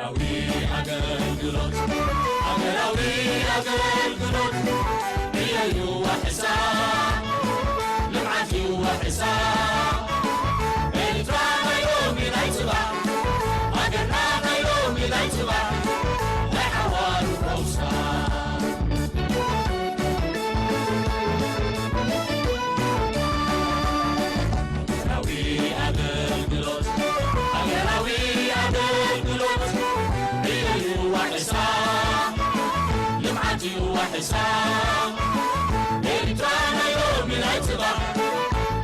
ኣገልግሎት፣ ሃገራዊ ኣገልግሎት፣ ዕዮ እዩ ዋሕሳ፣ ልምዓት እዩ ዋሕሳ። ኤርትራ ናይ ሎሚ ናይ ጽባሕ፣ ሃገርና ናይ ሎሚ ናይ ጽባሕ፣ ናይ ሓዋሩ ፈውሳ። ሃገራዊ ኣገልግሎት፣ ሃገራዊ ኣገልግሎት፣ ዕዮ እዩ ዋሕሳ፣ ልምዓት እዩ ዋሕሳ። ኤርትራ ናይ ሎሚ ናይ ጽባሕ፣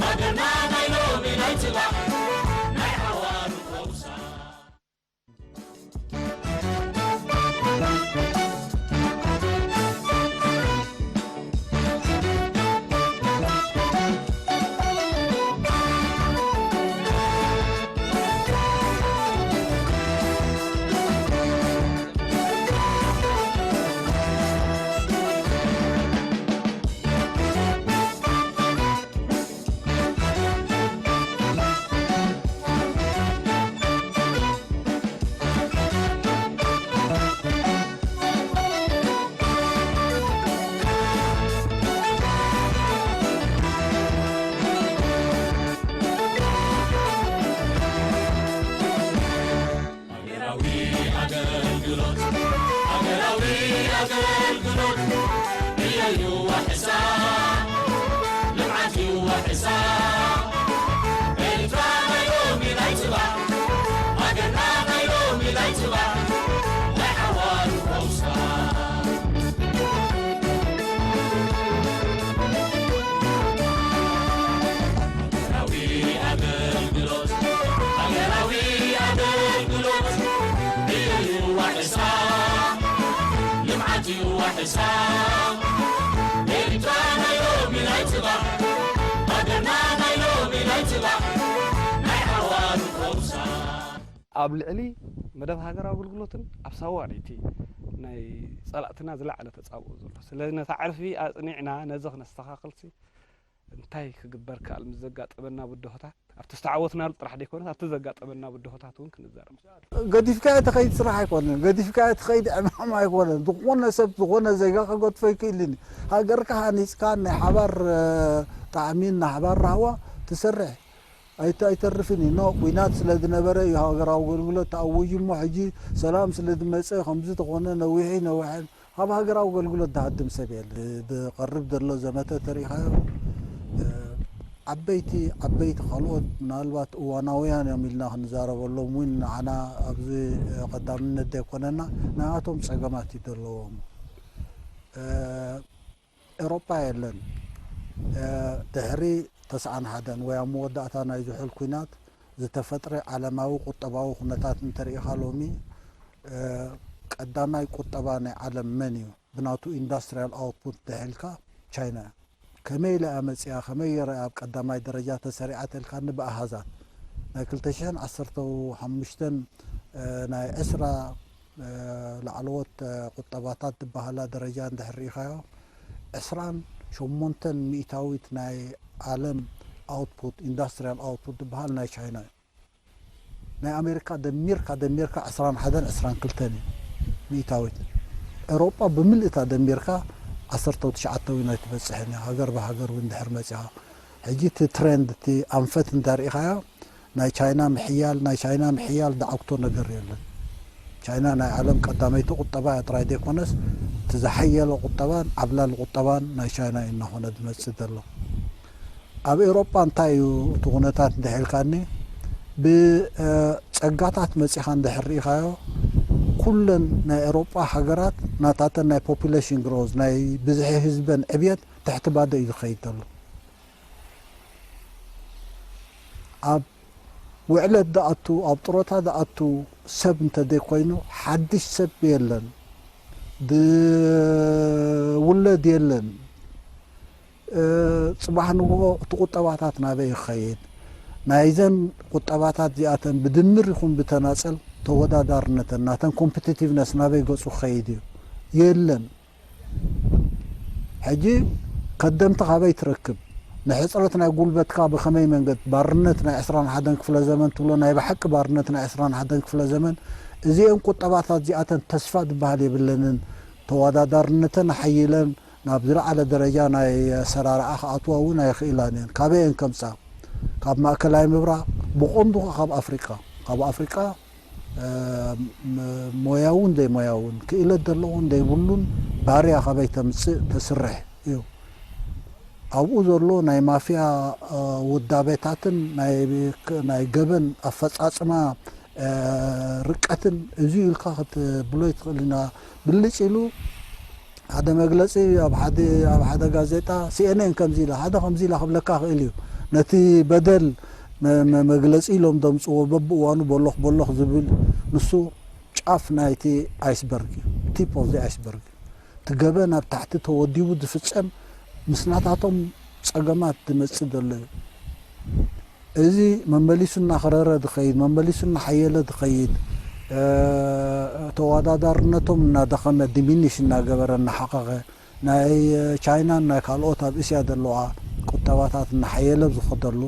ሃገርና ናይ ሎሚ ናይ ጽባሕ፣ ናይ ሓዋሩ ፈውሳ። ሃገራዊ ኣገልግሎት፣ ሃገራዊ ኣገልግሎት፣ ዕዮ እዩ ዋሕሳ፣ ልምዓት እዩ ዋሕሳ። ኤርትራ ናይ ሎሚ ናይ ጽባሕ፣ ሃገርና ናይ ሎሚ ናይ ጽባሕ፣ ናይ ሓዋሩ ፈውሳ። ሃገራዊ ኣገልግሎት፣ ሃገራዊ ኣገልግሎት፣ ዕዮ እዩ ዋሕሳ፣ ልምዓት እዩ ዋሕሳ። ኤርትራ ናይ ሎሚ ናይ ጽባሕ፣ ሃገርና ናይ ሎሚ ናይ ጽባሕ፣ ናይ ሓዋሩ ፈውሳ። ኣብ ልዕሊ መደብ ሃገራዊ ኣገልግሎትን ኣብ ሳዋ እዩ እቲ ናይ ጸላእትና ዝለዓለ ተጻብኦ ዘሎ። ስለዚ ነታ ዕርፊ ኣጽኒዕና ነዚ ክነስተኻኽልሲ እንታይ ክግበር ከኣል ምስ ዘጋጠመና ብድሆታት፣ ኣብቲ ዝተዓወትናሉ ጥራሕ ዘይኮነስ ኣብቲ ዘጋጠመና ብድሆታት እውን ክንዛረብ። ገዲፍካዮ ትኸይድ ስራሕ ኣይኮነን፣ ገዲፍካዮ ትኸይድ ዕማም ኣይኮነን። ዝኾነ ሰብ፣ ዝኾነ ዜጋ ክገድፎ ይክእልን እዩ። ሃገርካ ሃኒጽካ ናይ ሓባር፣ እ፣ ጣዕሚን ናይ ሓባር ራህዋ ትሰርሕ። ኣይተ-፣ ኣይተርፍን እዩ። ኖ፣ ኲናት ስለ ዝነበረ እዩ ሃገራዊ ኣገልግሎት ተኣዊጁ እሞ፣ ሕጂ ሰላም ስለ ዝመጸ፣ ከምዚ ተኾነ፣ ነዊሑ ይነውሐን፣ ካብ ሃገራዊ ኣገልግሎት ዝሃድም ሰብ የለን። ዝቐርብ ዘሎ ዘመተ ተሪኢኻዮ፣ እ፣ ዓበይቲ፣ ዓበይቲ ካልኦት ምናልባት እዋናውያን እዮም ኢልና ክንዛረበሎም እውን ንዓና ኣብዚ፣ እ፣ ቀዳምነት ዘይኮነና፣ ንኣቶም ጸገማት እዩ ዘለዎም። እ፣ ኤውሮጳ የለን። እ፣ ድሕሪ ተስዓን ሓደን ወይ ኣብ መወዳእታ ናይ ዝሑል ኲናት ዝተፈጥረ ዓለማዊ ቁጠባዊ ኩነታት እንተሪኢኻ ሎሚ፣ እ፣ ቀዳማይ ቁጠባ ናይ ዓለም መን እዩ? ብናቱ ኢንዳስትሪያል ኣውትፑት እንተሒልካ ቻይና እያ። ከመይ ኢላ እያ መጺኣ? ከመይ ገይራ እያ ኣብ ቀዳማይ ደረጃ ተሰሪዓ ተልካኒ ብኣሃዛት ናይ ክልተ ሽሕን ዓሰርተ ሓሙሽተን፣ እ፣ ናይ ዕስራ፣ እ፣ ላዕለዎት፣ እ፣ ቁጠባታት ዝበሃላ ደረጃ እንድሕር ርኢኻዮ፣ ዕስራን ሸሞንተን ሚእታዊት ናይ ዓለም ኣውትፑት፣ ኢንዳስትሪያል ኣውትፑት ዝበሃል ናይ ቻይና እዩ። ናይ ኣሜሪካ ደሚርካ፣ ደሚርካ ዕስራን ሓደን ዕስራን ክልተን እዩ ሚእታዊት። ኤውሮጳ ብምልእታ ደሚርካ ዓሰርተ ትሽዓተ እውን ኣይትበጽሕን እያ፣ ሃገር ብሃገር እውን ድሕር መጺኻ። ሕጂ እቲ ትሬንድ፣ እቲ ኣንፈት እንዳ ርኢኻዮ፣ ናይ ቻይና ምሕያል፣ ናይ ቻይና ምሕያል ዝዓግቶ ነገር የለን። ቻይና ናይ ዓለም ቀዳመይቲ ቁጠባ እያ ጥራይ ዘይኮነስ፣ እቲ ዝሓየለ ቁጠባን ዓብላሊ ቁጠባን ናይ ቻይና እዩ እናኾነ ዝመጽእ ዘሎ። ኣብ ኤውሮጳ እንታይ እዩ እቲ ኩነታት እንድሕር ኢልካኒ፣ ብ-፣ እ፣ ጸጋታት መጺኻ እንድሕር ርኢኻዮ፣ ኩለን ናይ ኤውሮጳ ሃገራት ናታተን ናይ ፖፑሌሽን ግሮዝ፣ ናይ ብዝሒ ህዝበን ዕብየት ትሕቲ ባዶ እዩ ዝኸይድ ዘሎ። ኣብ ውዕለት ዝኣቱ፣ ኣብ ጥሮታ ዝኣቱ ሰብ እንተ ዘይኮይኑ፣ ሓድሽ ሰብ የለን፣ ዝውለድ የለን። እ፣ ጽባሕ ንግሆ እቲ ቁጠባታት ናበይ ይኸይድ? ናይዘን ቁጠባታት እዚኣተን ብድምር ይኹን ብተናጸል ተወዳዳርነተን፣ ናተን ኮምፒቲቲቭነስ ናበይ ገጹ ክኸይድ እዩ? የለን። ሕጂ ከደምቲ ካበይ ትረክብ? ንሕጽረት ናይ ጉልበትካ ብኸመይ መንገድ? ባርነት ናይ ዕስራን ሓደን ክፍለ ዘመን ትብሎ፣ ናይ ብሓቂ ባርነት ናይ ዕስራን ሓደን ክፍለ ዘመን እዚአን ቁጠባታት እዚኣተን ተስፋ ዝበሃል የብለንን። ተወዳዳርነተን ኣሐይለን ናብ ዝለዓለ ደረጃ ናይ ኣሰራርዓ ክኣትዋ እውን ኣይኽእላን እየን። ካበይ እየን ከምጻ? ካብ ማእከላይ ምብራቕ፣ ብቐንዱ ካብ ኣፍሪቃ። ካብ ኣፍሪቃ ሞያውን ዘይሞያውን ክእለት ዘለዎን ዘይብሉን ባርያ ካበይ ተምፅእ ተስርሕ እዩ። ኣብኡ ዘሎ ናይ ማፍያ ውዳቤታትን ናይ ገበን ኣፈፃፅማ ርቀትን እዚ ኢልካ ክትብሎ ይትኽእል ኢና። ብልጭ ኢሉ ሓደ መግለፂ ኣብ ሓደ ኣብ ሓደ ጋዜጣ ሲኤንኤን ከምዚ ኢላ ሓደ ከምዚ ኢላ ክብለካ ክእል እዩ። ነቲ በደል መ- መ- መግለፂ ኢሎም ዘምፅዎ በብእዋኑ በሎኽ በሎኽ ዝብል ንሱ ጫፍ ናይቲ ኣይስበርግ እዩ። ቲፕ ኦፍ ዘ ኣይስበርግ እቲ ገበን ኣብ ታሕቲ ተወዲቡ ዝፍፀም ምስ ናታቶም ፀገማት ዝመፅእ ዘሎ እዩ። እዚ መመሊሱ እናኸረረ ዝኸይድ መመሊሱ እናሓየለ ዝኸይድ ተወዳዳርነቶም እናደኸመ ዲሚኒሽ እናገበረ እናሓቐቐ ናይ ቻይናን ናይ ካልኦት ኣብ እስያ ዘለዋ ቁጠባታት እናሓየለ ዝኸደሉ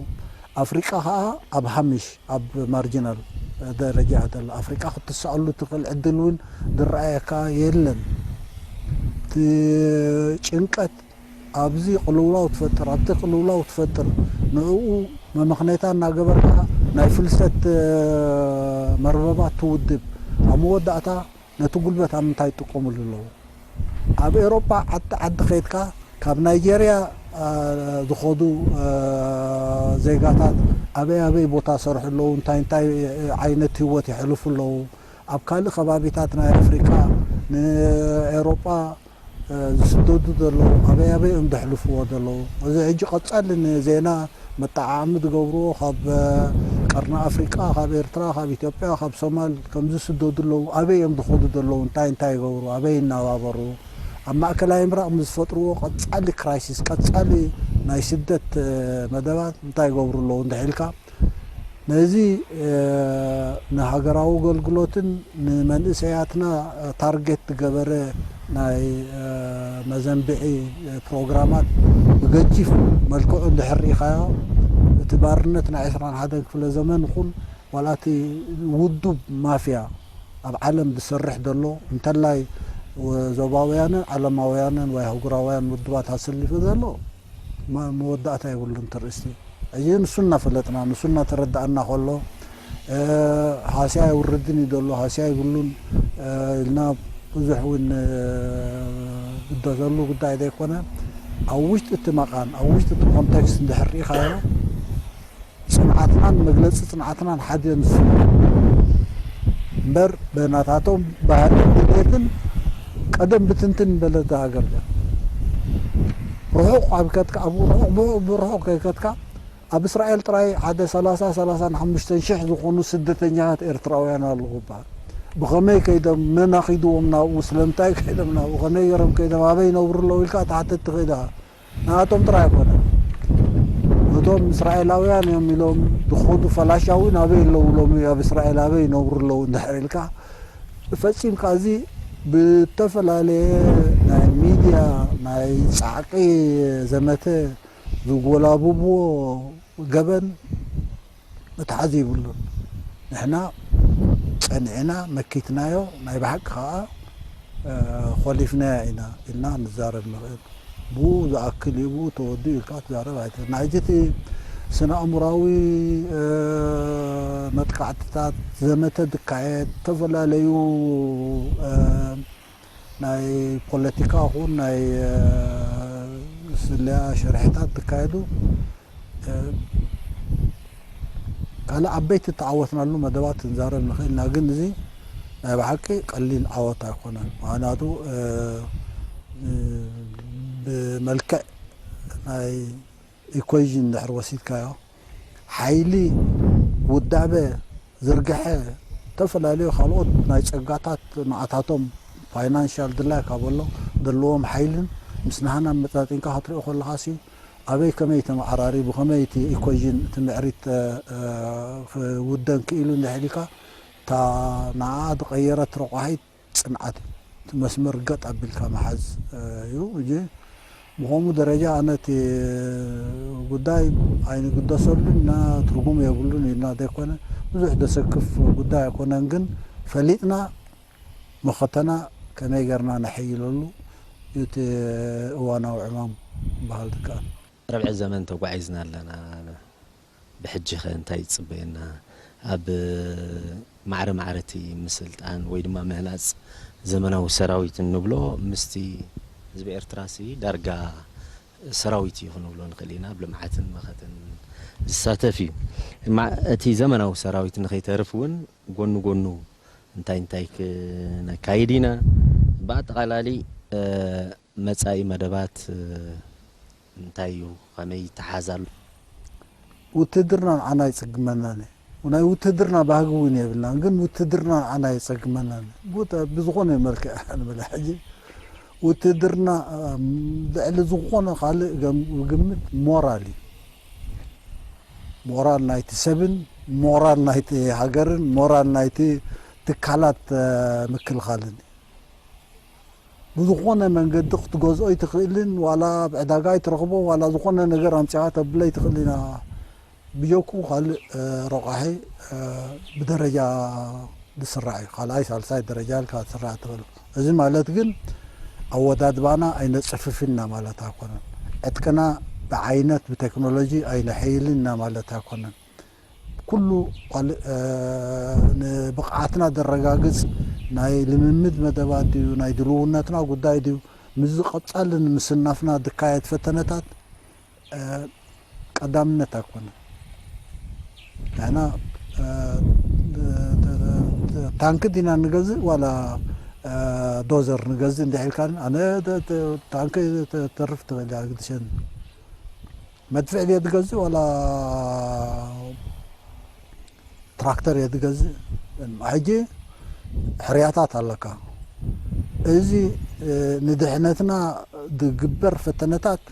ኣፍሪቃ ከዓ ኣብ ሃምሽ ኣብ ማርጂናል ደረጃ እያ ዘላ። ኣፍሪቃ ክትስኣሉ ትኽእል ዕድል እውን ዝረኣየካ የለን። እቲ ጭንቀት ኣብዚ ቅልውላው ትፈጥር ኣብቲ ቅልውላው ትፈጥር ንዕኡ መመኽነይታ እናገበርካ ናይ ፍልሰት መርበባት ትውድብ ኣብ መወዳእታ ነቲ ጉልበት ኣብ ምንታይ ይጥቀምሉ ኣለዉ? ኣብ ኤሮፓ ዓዲ ዓዲ ከይድካ ካብ ናይጀርያ ዝኾዱ ዜጋታት ኣበይ ኣበይ ቦታ ሰርሑ ኣለዉ እንታይ እንታይ ዓይነት ህይወት የሕልፉ ኣለዉ ኣብ ካልእ ከባቢታት ናይ ኣፍሪቃ ንኤሮጳ ዝስደዱ ዘለዉ ኣበይ ኣበይ እዮም ዘሕልፍዎ ዘለዉ እዚ ሕጂ ቀጻሊ ንዜና መጠዓዓሚ ዝገብርዎ ካብ ቀርኒ ኣፍሪቃ ካብ ኤርትራ ካብ ኢትዮጵያ ካብ ሶማል ከም ዝስደዱ ኣለዉ ኣበይ እዮም ዝኸዱ ዘለዉ እንታይ እንታይ ይገብሩ ኣበይ ይነባበሩ ኣብ ማእከላይ ምብራቕ ምስ ዝፈጥርዎ ቀጻሊ ክራይሲስ ቀጻሊ ናይ ስደት መደባት እንታይ ይገብሩ ኣለዉ እንድሕር ኢልካ ነዚ ንሃገራዊ ኣገልግሎትን ንመንእሰያትና ታርጌት ዝገበረ ናይ መዘንብዒ ፕሮግራማት ብገጂፍ መልክዑ እንድሕር ርኢኻዮ እቲ ባርነት ናይ ዕስራን ሓደን ክፍለ ዘመን ይኹን ዋላ እቲ ውዱብ ማፍያ ኣብ ዓለም ዝሰርሕ ዘሎ እንተላይ ዞባውያንን ዓለማውያንን ወይ ኣህጉራውያን ውድባት ኣሰሊፉ ዘሎ መወዳእታ የብሉን ትርእስቲ ሕጂ ንሱ እናፈለጥና ንሱ እናተረዳእና ከሎ ሃስያ የውርድን እዩ ዘሎ ሃስያ ይብሉን ኢልና ብዙሕ እውን ዝግደሰሉ ጉዳይ ዘይኮነ ኣብ ውሽጢ እቲ መቓን ኣብ ውሽጢ እቲ ኮንቴክስት እንድሕር ርኢኻዮ ፅንዓትናን መግለፂ ፅንዓትናን ሓደ ንሱ እምበር በናታቶም ባህልን ድሌትን ቀደም ብትንትን በለታ ሃገር ርሑቕ ኣብ ከትካ ኣብ ርሑቕ ብርሑቕ ከይከትካ ኣብ እስራኤል ጥራይ ሓደ ሰላሳ ሰላሳን ሓሙሽተን ሽሕ ዝኾኑ ስደተኛታት ኤርትራውያን ኣለዉ ይበሃል። ብኸመይ ከይዶም መን ኣኺድዎም ናብኡ ስለምንታይ ከይዶም ናብኡ ከመይ ገይሮም ከይዶም ኣበይ ይነብሩ ኣለዉ ኢልካ ትሓትት ትኽእል ኢኻ። ንኣቶም ጥራይ ኣይኮነን እቶም እስራኤላውያን እዮም ኢሎም ዝኸዱ ፈላሻ እውን ኣበይ ኣለዉ ሎሚ ኣብ እስራኤል ኣበይ ይነብሩ ኣለዉ እንድሕር ኢልካ ፈጺምካ እዚ ብተፈላለየ ናይ ሚድያ ናይ ጻዕቂ ዘመተ ዝጎላብብዎ ገበን መትሓዚ ይብሉን ንሕና ጸኒዕና መኪትናዮ ናይ ብሓቂ ከዓ ኾሊፍናያ ኢና ኢልና ንዛረብ ንኽእል ብኡ ዝኣክል እዩ ብኡ ተወዱ ኢልካ ትዛረብ ኣይትኽእል ናይዚ እቲ ስነ ኣእምራዊ መጥቃዕትታት ዘመተ ዝካየድ ዝተፈላለዩ ናይ ፖለቲካ ኹን ናይ ስለያ ሽርሕታት ዝካየዱ ካልእ ዓበይቲ እተዓወትናሉ መደባት ክንዛረብ ንኽእል ኢና ግን እዚ ናይ ብሓቂ ቀሊል ዓወት ኣይኮነን ምክንያቱ ብመልክዕ ናይ ኢኮይዥን እንድሕር ወሲድካዮ ሓይሊ ውዳበ ዝርግሐ ዝተፈላለዩ ካልኦት ናይ ጸጋታት መዓታቶም ፋይናንሻል ድላይ ካብ ኣሎ ዘለዎም ሓይልን ምስ ናህና መጣጢንካ ክትሪኦ ከለኻ ሲ ኣበይ ከመይ ተመዓራሪ ብኸመይ እቲ ኢኮይዥን እቲ ምዕሪት ክውደን ክኢሉ እንድሕር ኢልካ እታ ንዓኣ ዝቐየረት ረቋሒት ጽንዓት እቲ መስመር ገጥ ኣቢልካ ምሓዝ እዩ እጂ ብኸምኡ ደረጃ ኣነ እቲ ጉዳይ ኣይንግደሰሉን ኢና ትርጉም የብሉን ኢልና ዘይኮነ ብዙሕ ዘሰክፍ ጉዳይ ኣይኮነን ግን ፈሊጥና መኸተና ከመይ ገርና ነሐይለሉ እቲ እዋናዊ ዕማም በሃል ዝከኣል። ረብዒ ዘመን ተጓዒዝና ኣለና። ብሕጂ ኸ እንታይ ይጽበየና? ኣብ ማዕረ ማዕረ እቲ ምስልጣን ወይ ድማ ምህናጽ ዘመናዊ ሰራዊት እንብሎ ምስቲ ህዝቢ ኤርትራሲ ዳርጋ ሰራዊት እዩ ክንብሎ ንኽእል ኢና። ኣብ ልምዓትን መኸተን ዝሳተፍ እዩ። እማ እቲ ዘመናዊ ሰራዊት ንኸይተርፍ እውን ጎኑ ጎኑ እንታይ እንታይ ክነካይድ ኢና? ብኣጠቓላሊ መጻኢ መደባት እንታይ እዩ? ከመይ ይተሓዝ ኣሎ? ውትድርና ንዓና ኣይጸግመናን እዩ። ናይ ውትድርና ባህጊ እውን የብልናን፣ ግን ውትድርና ንዓና ኣይጸግመናን እዩ። ብዝኾነ መልክዕ ንብል ሕጂ ውትድርና ልዕሊ ዝኾነ ካልእ ግምት ሞራል እዩ። ሞራል ናይቲ ሰብን ሞራል ናይቲ ሃገርን ሞራል ናይቲ ትካላት ምክልኻልን እዩ። ብዝኾነ መንገዲ ክትገዝኦ ኣይትኽእልን፣ ዋላ ኣብ ዕዳጋ ኣይትረኽቦ፣ ዋላ ዝኾነ ነገር ኣምጺኻ ተብሎ ኣይትኽእልን። ብጀኩ ካልእ ረቋሒ ብደረጃ ዝስራዕ እዩ። ካልኣይ ሳልሳይ ደረጃ ኢልካ ትስራዕ ትኽእል። እዚ ማለት ግን ኣወዳድባና ኣይነጽፍፍና ማለት ኣይኮነን። ዕጥቅና ብዓይነት ብቴክኖሎጂ ኣይነሐይልና ማለት ኣይኮነን። ኩሉ ካልእ ንብቕዓትና ዘረጋግጽ ናይ ልምምድ መደባት ድዩ፣ ናይ ድልውነትና ጉዳይ ድዩ፣ ምስዚ ቀጻሊ ንምስናፍና ዝካየድ ፈተነታት ቀዳምነት ኣይኮነን። ንሕና ታንኪ ዲና ንገዝእ ዋላ ዶዘር ንገዝእ እንድሕር ኢልካኒ፣ ኣነ ታንኪ ተርፍ ትኽእል እያ፣ ግድሸኒ። መድፍዕ ድየ ዝገዝእ ዋላ ትራክተር እየ ዝገዝእ? ሕጂ ሕርያታት ኣለካ። እዚ ንድሕነትና ዝግበር ፈተነታት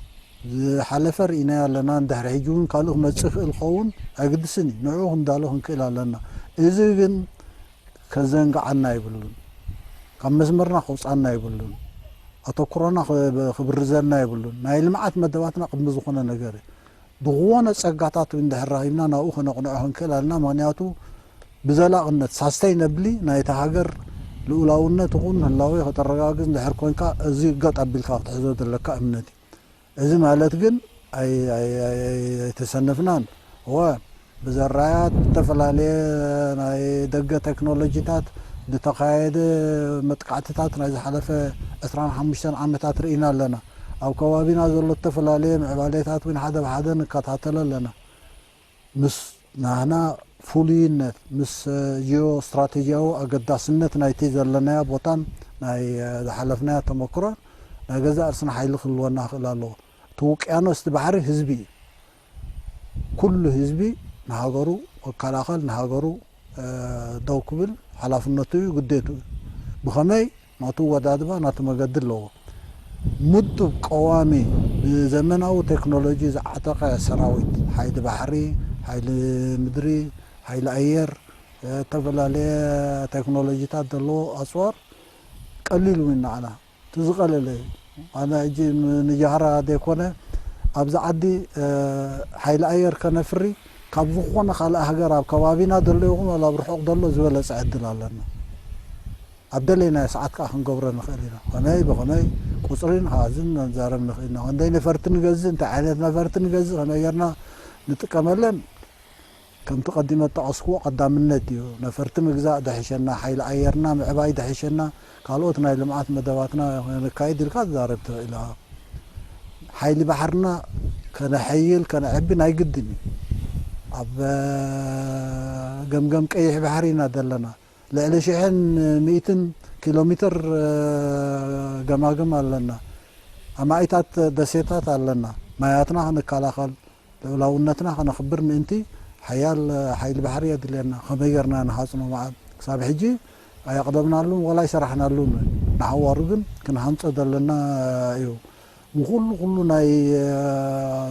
ዝሓለፈ ርኢናዮ ኣለና። እንድሕሪ ሕጂ እውን ካልእ ክመጽእ ይኽእል ክኸውን ኣይግድስን እዩ። ንዕኡ ክንዳሎ ክንክእል ኣለና። እዚ ግን ከዘንግዓና ኣይብሉን። ካብ መስመርና ከውጻና ኣይብሉን። ኣተኩሮና ክብርዘና ኣይብሉን። ናይ ልምዓት መደባትና ቅድሚ ዝኾነ ነገር እዩ። ዝኾነ ጸጋታት እውን እንድሕር ረኺብና ናብኡ ከነቕንዖ ክንክእል ኣለና። ምኽንያቱ ብዘላቕነት ሳስተይነብሊ ናይታ ሃገር ልኡላውነት ይኹን ህላዌ ከተረጋግጽ እንድሕር ኮንካ እዚ ገጥ ኣቢልካ ክትሕዞ ዘለካ እምነት እዩ። እዚ ማለት ግን ኣይተሰነፍናን። እወ ብዘራያት ዝተፈላለየ ናይ ደገ ቴክኖሎጂታት ዝተኻየደ መጥቃዕትታት ናይ ዝሓለፈ ዕስራን ሓሙሽተን ዓመታት ርኢና ኣለና። ኣብ ከባቢና ዘሎ ዝተፈላለየ ምዕባሌታት እውን ሓደ ብሓደ ንከታተሎ ኣለና። ምስ ናህና ፍሉይነት ምስ ጂኦ ስትራቴጂያዊ ኣገዳስነት ናይቲ ዘለናዮ ቦታን ናይ ዝሓለፍናዮ ተመክሮን ናይ ገዛእ ርእስና ሓይሊ ክህልወና ክእል ኣለዎ። እቲ ውቅያኖስ እቲ ባሕሪ ህዝቢ እዩ። ኩሉ ህዝቢ ንሃገሩ ክከላኸል ንሃገሩ ደው ክብል ሓላፍነቱ እዩ፣ ግዴቱ እዩ። ብኸመይ ናቱ ወዳድባ ናቱ መገዲ ኣለዎ። ምዱብ ቀዋሚ ብዘመናዊ ቴክኖሎጂ ዝዓጠቐ ሰራዊት ሓይሊ ባሕሪ፣ ሓይሊ ምድሪ፣ ሓይሊ ኣየር፣ ዝተፈላለየ ቴክኖሎጂታት ዘለዎ ኣፅዋር ቀሊል እውን ንዓና እቲ ዝቐለለ እዩ። ኣነ ሕጂ ንጃህራ ዘይኮነ ኣብዚ ዓዲ ሓይሊ ኣየር ከነፍሪ ካብ ዝኾነ ካልእ ሃገር ኣብ ከባቢና ዘሎ ይኹን ዋላ ኣብ ርሑቕ ዘሎ ዝበለፀ ዕድል ኣለና። ኣብ ደለይናዮ ሰዓት ከዓ ክንገብሮ ንኽእል ኢና። ከመይ ብኸመይ ቁፅሪን ካብዝን ነዛረብ ንኽእል ኢና። ክንደይ ነፈርቲ ንገዝእ፣ እንታይ ዓይነት ነፈርቲ ንገዝእ፣ ከመይ ጌርና ንጥቀመለን ከምቲ ቀዲመ ዝጠቐስክዎ ቀዳምነት እዩ። ነፈርቲ ምግዛእ ደሕሸና፣ ሓይሊ ኣየርና ምዕባይ ደሕሸና፣ ካልኦት ናይ ልምዓት መደባትና ነካይድ ኢልካ ትዛረብ ትኽእል ኢኻ። ሓይሊ ባሕርና ከነሐይል ከነዕቢ ናይ ግድን እዩ። ኣብ ገምገም ቀይሕ ባሕሪ ኢና ዘለና። ልዕሊ ሽሕን ሚእትን ኪሎ ሜትር ገማግም ኣለና። ኣማኢታት ደሴታት ኣለና። ማያትና ክንከላኸል ልኡላውነትና ከነኽብር ምእንቲ ሓያል ሓይሊ ባሕሪ የድልየና። ከመይ ጌርና ንሃጽኖ መዓል ክሳብ ሕጂ ኣየቕደምናሉን ወላ ኣይሰራሕናሉን። ንሓዋሩ ግን ክንሃንጾ ዘለና እዩ። ንኹሉ ኩሉ ናይ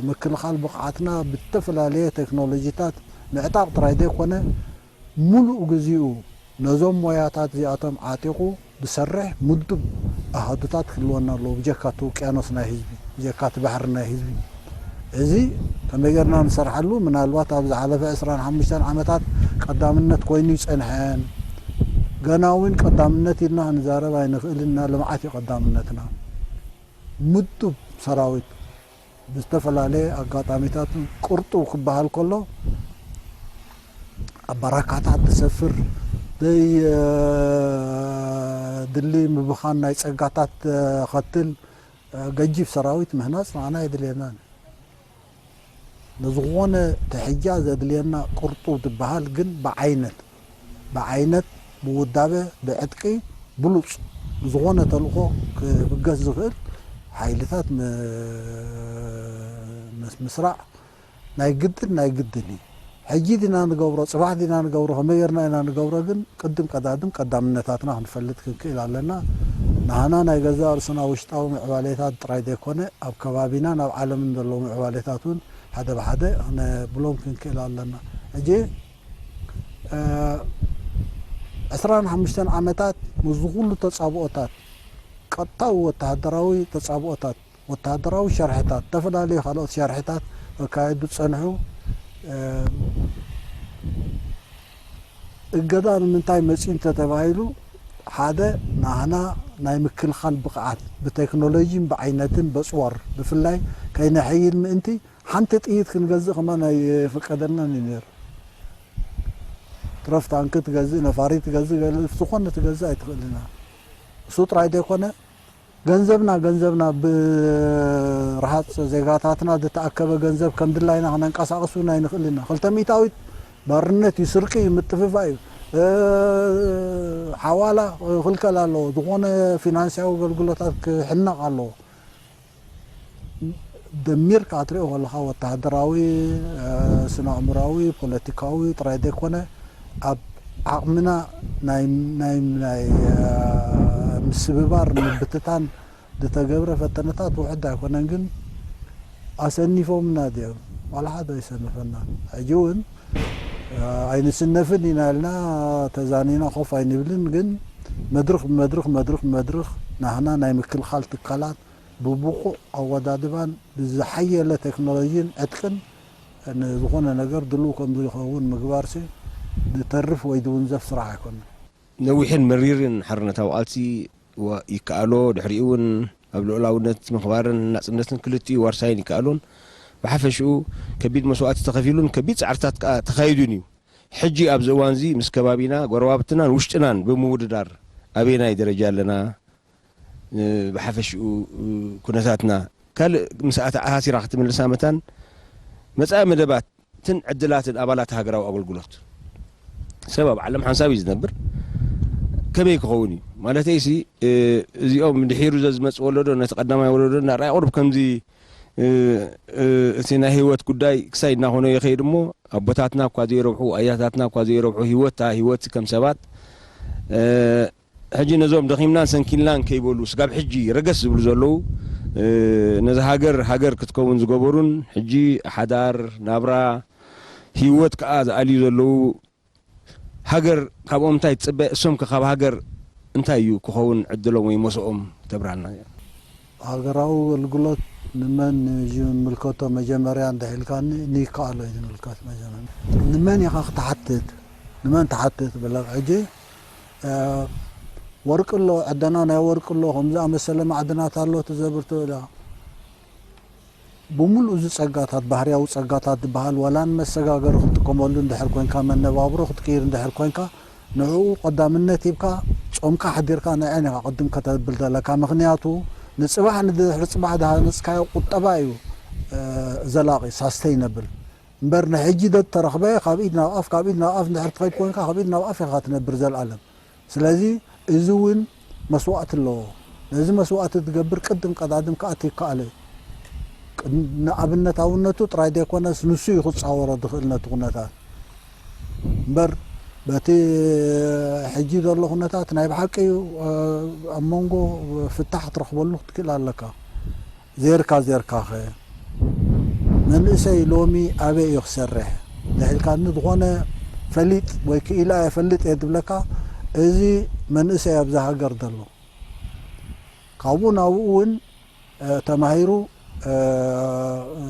ምክልኻል ብቕዓትና ብተፈላለየ ቴክኖሎጂታት ምዕጣቕ ጥራይ ዘይኮነ፣ ሙሉእ ግዚኡ ነዞም ሞያታት እዚኣቶም ዓጢቑ ዝሰርሕ ምዱብ ኣሃዱታት ክህልወና ኣለዎ፣ ብጀካ እቲ ውቅያኖስ ናይ ህዝቢ፣ ብጀካ እቲ ባሕሪ ናይ ህዝቢ። እዚ ከመይ ጌርና ንሰርሓሉ? ምናልባት ኣብ ዝሓለፈ ዕስራን ሓሙሽተን ዓመታት ቀዳምነት ኮይኑ ይጸንሐን ገና እውን ቀዳምነት ኢልና ክንዛረብ ኣይንኽእልን ኢና። ልምዓት እዩ ቀዳምነትና። ምዱብ ሰራዊት ብዝተፈላለየ ኣጋጣሚታት ቅርጡው ክበሃል ከሎ ኣብ ባራካታት ዝሰፍር፣ ዘይድሊ ምብኻን ናይ ጸጋታት ዘኸትል ገጂፍ ሰራዊት ምህናጽ ንዓና የድልየናን። ንዝኾነ ትሕጃ ዘድልየና ቅርጡው ዝበሃል ግን ብዓይነት፣ ብዓይነት ብውዳበ ብዕጥቂ ብሉጽ ዝኾነ ተልእኾ ክብገስ ዝኽእል ሓይልታት ም-፣ ምስ-፣ ምስራዕ ናይ ግድን፣ ናይ ግድን እዩ። ሕጂ ዲና ንገብሮ፣ ጽባሕ ዲና ንገብሮ፣ ከመይ ጌርና ኢና ንገብሮ ግን ቅድም ቀዳድም ቀዳምነታትና ክንፈልጥ ክንክእል ኣለና። ንሃና ናይ ገዛእ ርእስና ውሽጣዊ ምዕባሌታት ጥራይ ዘይኮነ፣ ኣብ ከባቢናን ኣብ ዓለምን ዘለዉ ምዕባሌታት እውን ሓደ ብሓደ ክነብሎም ክንክእል ኣለና። ሕጂ፣ እ፣ ዕስራን ሓሙሽተን ዓመታት ምስዚ ኩሉ ተጻብኦታት፣ ቀጥታዊ ወተሃደራዊ ተጻብኦታት፣ ወተሃደራዊ ሸርሕታት፣ ዝተፈላለዩ ካልኦት ሸርሕታት ከካየዱ ዝጸንሑ፣ እ፣ እገዳ ንምንታይ መጺኡ እንተተባሂሉ፣ ሓደ ናህና ናይ ምክልኻል ብቕዓት ብቴክኖሎጂን ብዓይነትን በጽዋር ብፍላይ ከይነሐይል ምእንቲ ሓንቲ ጥይት ክንገዝእ ከማን ኣይፈቀደልናን እዩ ነይሩ። ትረፍ ታንኪ ትገዝእ፣ ነፋሪት ትገዝእ፣ ገለ ዝኾነ ትገዝእ ኣይትኽእልን ኢኻ። እሱ ጥራይ ዘይኮነ፣ ገንዘብና፣ ገንዘብና ብረሃጽ ዜጋታትና ዝተኣከበ ገንዘብ ከም ድላይና ክነንቀሳቕስ እውን ኣይንኽእልን ኢና። ክልተ ሚእታዊት ባርነት እዩ፣ ስርቂ እዩ፣ ምጥፍፋእ እዩ። እ፣ ሓዋላ ክልከል ኣለዎ። ዝኾነ ፊናንስያዊ ኣገልግሎታት ክሕነቕ ኣለዎ። ደሚርካ ክትሪኦ ከለኻ ወተሃደራዊ፣ እ፣ ስነ ኣእምሮኣዊ፣ ፖለቲካዊ ጥራይ ዘይኮነ ኣብ ዓቕምና ናይ፣ ናይ፣ ናይ፣ እ፣ ምስብባር፣ ምብትታን ዝተገብረ ፈተነታት ውሑድ ኣይኮነን፣ ግን ኣሰኒፎምና ድዮም? ዋላ ሓደ ኣይሰነፈና። ሕጂ እውን፣ እ፣ ኣይንስነፍን ኢና ኢልና ተዛኒና ኮፍ ኣይንብልን፣ ግን መድርኽ ብመድርኽ፣ መድርኽ ብመድርኽ ናህና ናይ ምክልኻል ትካላት ብብቑዕ ኣወዳድባን ብዝሓየለ ቴክኖሎጂን ዕጥቅን ንዝኾነ ነገር ድሉው ከም ዝኸውን ምግባርሲ ዝተርፍ ወይ ዝውንዘፍ ስራሕ ኣይኮነን። ነዊሕን መሪርን ሓርነታዊ ቃልሲ ወ-፣ ይከኣሎ፣ ድሕሪኡ እውን ኣብ ልኡላውነት ምኽባርን ናጽነትን ክልቲኡ ዋርሳይን ይከኣሎን፣ ብሓፈሽኡ ከቢድ መስዋእቲ ተኸፊሉን ከቢድ ጻዕርታት ከኣ ተኻይዱን እዩ። ሕጂ ኣብዚ እዋንዚ ምስ ከባቢና፣ ጎረባብትናን ውሽጥናን ብምውድዳር ኣበየናይ ደረጃ ኣለና? እ፣ ብሓፈሽኡ፣ እ፣ ኩነታትና ካልእ ምስ ኣተኣሳሲራ ክትምልሳ መታን መጻኢ መደባትን ዕድላትን ኣባላት ሃገራዊ ኣገልግሎት። ሰብ ኣብ ዓለም ሓንሳብ እዩ ዝነብር። ከመይ ክኸውን እዩ? ማለተይሲ፣ እ፣ እዚኦም ድሒሩ ዘዝመጽእ ወለዶ ነቲ ቀዳማይ ወለዶ እናረኣየ ቁሩብ ከምዚ፣ እ፣ እ፣ እቲ ናይ ህይወት ጉዳይ ክሳይ እናኾነ ይኸይድ እሞ ኣቦታትና እኳ ዘይረብሑ፣ ኣያታትና እኳ ዘይረብሑ ህይወት፣ ህይወት ከም ሰባት፣ እ፣ ሕጂ ነዞም ደኺምናን ሰንኪልናን ከይበሉ ስጋብ ሕጂ ረገስ ዝብሉ ዘለዉ፣ እ፣ ነዚ ሃገር ሃገር ክትከውን ዝገበሩን ሕጂ ሓዳር፣ ናብራ፣ ህይወት ከኣ ዝኣልዩ ዘለዉ፣ ሃገር ካብኦም እንታይ ትጽበ? እሶም ከ ካብ ሃገር እንታይ እዩ ክኸውን ዕድሎም ወይ መስኦም? ተብራና። ሃገራዊ ኣገልግሎት ንመን እዩ ዝምልከቶ? መጀመርያ እንተ ኢልካኒ፣ ንይከኣሎ እዩ ዝምልከት። መጀመርያ ንመን ኢኻ ክትሓትት? ንመን ትሓትት? ብለካ ሕጂ፣ እ፣ ወርቂ ኣሎ፣ ዕደና ናይ ወርቂ ኣሎ፣ ከምዚ ኣመሰለ ማዕድናት ኣሎ፣ ትዘብር ትብል ኢኻ። ብምሉእ እዚ ጸጋታት፣ ባህርያዊ ጸጋታት ዝበሃል፣ ዋላ ንመሰጋገሪ ክትጥቀመሉ እንድሕር ኮንካ፣ መነባብሮ ክትቅይር እንድሕር ኮንካ፣ ንዕኡ ቀዳምነት ሂብካ፣ ጾምካ ኣሕዲርካ ንዐን ኢኻ ቅድም ከተብል ዘለካ። ምኽንያቱ፣ ንጽባሕ፣ ንድሕሪ ጽባሕ ዝሃነጽካዮ ቁጠባ እዩ፣ እ፣ ዘላቒ፣ ሳስተይነብል። እምበር ንሕጂ ዶ ተረኽበ፣ ካብ ኢድ ናብ ኣፍ፣ ካብ ኢድ ናብ ኣፍ እንድሕር ትኸይድ ኮንካ፣ ካብ ኢድ ናብ ኣፍ ኢኻ ትነብር ዘልኣለም። ስለዚ እዚ እውን መስዋእቲ ኣለዎ። ነዚ መስዋእቲ ትገብር ቅድም ቀዳድም ክኣቲ ይከኣል እዩ። ቅድ-፣ ንኣብነታውነቱ ጥራይ ዘይኮነስ ንሱ እዩ ክጻወሮ ዝኽእል ነቲ ኩነታት። እምበር በቲ ሕጂ ዘሎ ኩነታት ናይ ብሓቂ እዩ፣ ኣብ መንጎ ፍታሕ ክትረኽበሉ ክትክእል ኣለካ። ዜርካ ዜርካኸ? መንእሰይ ሎሚ ኣበይ እዩ ክሰርሕ? እንድሕር ኢልካኒ፣ ዝኾነ ፈሊጥ ወይ ክኢላ እየ፣ ፈልጥ እየ ዝብለካ፣ እዚ መንእሰይ ኣብዛ ሃገር ዘሎ፣ ካብኡ ናብኡ እውን፣ እ፣ ተማሂሩ፣ እ፣ እ፣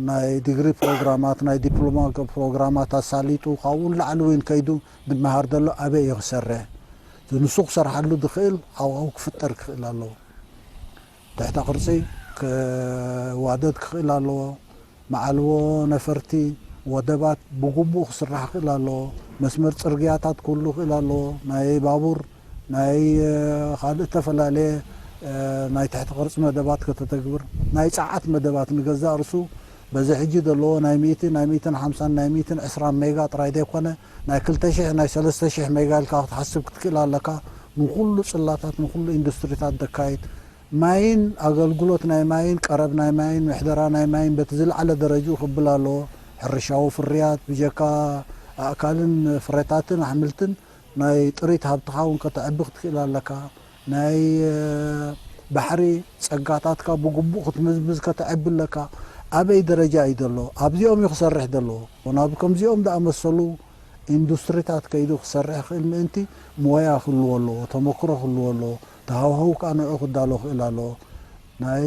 ናይ ዲግሪ ፕሮግራማት፣ ናይ ዲፕሎማ ፕሮግራማት ኣሳሊጡ፣ ካብኡ ንላዕሊ እውን ከይዱ ዝመሃር ዘሎ ኣበይ እዩ ክሰርሕ? ንሱ ክሰርሓሉ ዝኽእል ሃዋሁ ክፍጠር ክኽእል ኣለዎ። ትሕተ ቅርጺ ክዋደድ ክኽእል ኣለዎ። መዓልቦ ነፈርቲ፣ ወደባት ብግቡእ ክስራሕ ክኽእል ኣለዎ። መስመር ጽርግያታት ክህሉ ክኽእል ኣለዎ። ናይ ባቡር፣ ናይ ካልእ እተፈላለየ ናይ ትሕቲ ቅርጺ መደባት ከተተግብር፣ ናይ ጸዓት መደባት ንገዛእ ርእሱ በዚ ሕጂ ዘለዎ ናይ ሚእቲ፣ ናይ ሚእትን ሓምሳን፣ ናይ ሚእትን ዕስራን ሜጋ ጥራይ ዘይኮነ፣ ናይ ክልተ ሽሕ፣ ናይ ሰለስተ ሽሕ ሜጋ ኢልካ ክትሓስብ ክትክእል ኣለካ። ንኹሉ ጽላታት፣ ንኹሉ ኢንዱስትሪታት ዘካይድ፣ ማይን ኣገልግሎት ናይ ማይን፣ ቀረብ ናይ ማይን፣ ምሕደራ ናይ ማይን በቲ ዝለዓለ ደረጅኡ ክብል ኣለዎ። ሕርሻዊ ፍርያት፣ ብጀካ ኣእካልን ፍረታትን ኣሕምልትን ናይ ጥሪት ሃብትኻ እውን ከተዕቢ ክትክእል ኣለካ። ናይ ባሕሪ ጸጋታትካ ብግቡእ ክትምዝምዝ ከተዕቢ ኣለካ። ኣበይ ደረጃ እዩ ዘሎ? ኣብዚኦም እዩ ክሰርሕ ዘለዎ። ወናብ ከምዚኦም ዝኣመሰሉ ኢንዱስትሪታት ከይዱ ክሰርሕ ክእል ምእንቲ ሞያ ክህልዎ ኣለዎ፣ ተመክሮ ክህልዎ ኣለዎ፣ ተሃዋህው ከዓ ንዑ ክዳሎ ክእል ኣለዎ። ናይ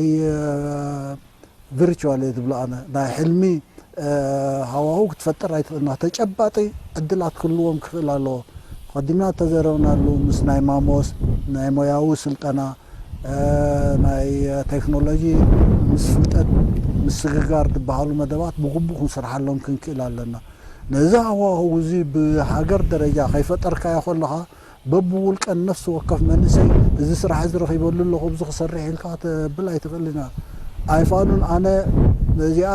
ቪርቹዋል እየ ዝብሎ ኣነ፣ ናይ ሕልሚ ሃዋህው ክትፈጥር ኣይትኽእልና። ተጨባጢ ዕድላት ክህልዎም ክኽእል ኣለዎ። ቀዲምና እተዘረብናሉ ምስ ናይ ማሞስ ናይ ሞያዊ ስልጠና፣ ናይ ቴክኖሎጂ ምስ ፍልጠት ምስግጋር ዝበሃሉ መደባት ብግቡእ ክንሰርሓሎም ክንክእል ኣለና። ነዚ ሃዋህው እዚ ብሃገር ደረጃ ከይፈጠርካዮ ከለኻ በብውልቀን ነፍሲ ወከፍ መንእሰይ እዚ ስራሕ እዚ ረኺበሉ ኣለኹ፣ ኣብዚ ክሰርሕ ኢልካ ተብል ኣይትኽእልን ኢኻ። ኣይፋሉን ኣነ ነዚኣ